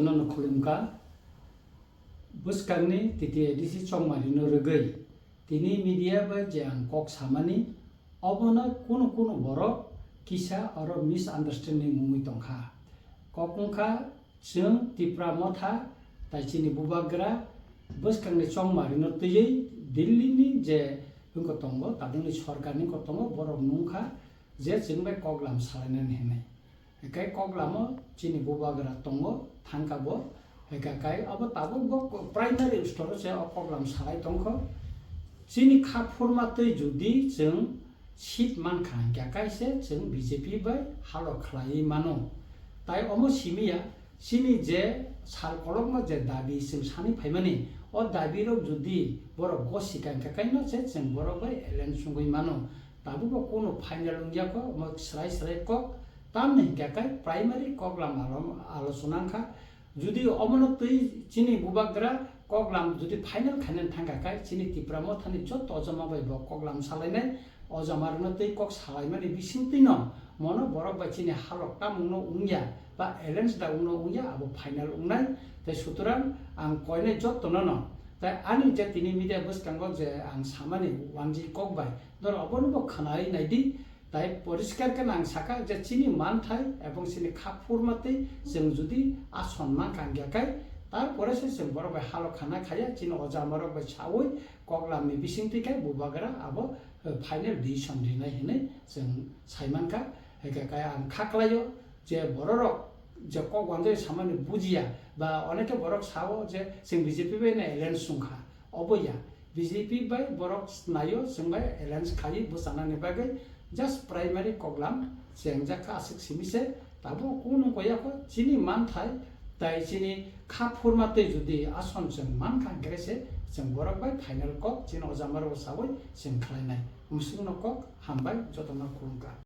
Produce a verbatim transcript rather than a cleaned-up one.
Nono khulumkha. Bwskangni T T A D C chongmarino rwgwi tini media bai je ang kok samani, obono kunu kunu borok kisa oro misunderstanding wngwi tongkha. Kok wngkha, chwng Tipra Motha tai chini bubagra bwskangni chongmarino twiwi Delhi ni je wngkha tongo, tabukni sorkarni wngkha tongo, borok nungkha je chwng bai koklam salainani hinwi. Hinkhe koklamo chini bubagra tongo, thangkha bo. Hinkhe kai abo tabuk bo primary store se o koklam salai tongkho. Chini kha phurma twi judi chwng seat mankha hinkhe kai se chwng B J P bai halo khlaiwi mano. Tai omo simiya chini je sal kolokma je dabi chwng sani phaimani, o dabi rok judi borok gosi ka hinkhe kai no se chwng borok bai alliance wngwi mano. Tabuk bo kunu final wngya kho, omo srai srai kok. Tamni hinkhe kai primary koklam alo-, alochona wngkha. Judi omono twi chini bubagra koklam judi final khainani thangkha kai, chini Tipra Mothani joto ojama bai bo koklam salainai, ojama rwna twi kok salaimani bising twi no mono borok bai chini halok tamungno wngya ba alliance da wngno wngya abo final wngnai. Tai sutorang ang koinai jotono no, tai ani je tini media bwskango je ang samani wanjwi kok bai, norok obono bo khwnai naidi. Tai poriskar khe nang saka je chini manthai ebong chini kha phurma twi chwng judi ason mankha hinkhe kai, tarpore se chwng borok bai halo khana khaya chini oja amarok bai sawi koklamni bising twi kai bubagra abo, eh, final decision rinai hinwi chwng saimankha. Hinkhe kai ang kha klaio je bororok je kok wanjai samani bujiya ba onekhe borok sao je chwng B J P bai no alliance wngkha, obo ya. B J P bai borok naio chwng bai alliance khaiwi bwchanani bagwi just primary koklam chengjak kha aswk simi se, tabuk kunu koya kho chini manthai tai chini kha phurma twi judi ason chwng mankha hinkhe se chwng borok bai final kok chini oja amarok sawi chwng khlainai. Musukno kok hambai jotono khulumkha.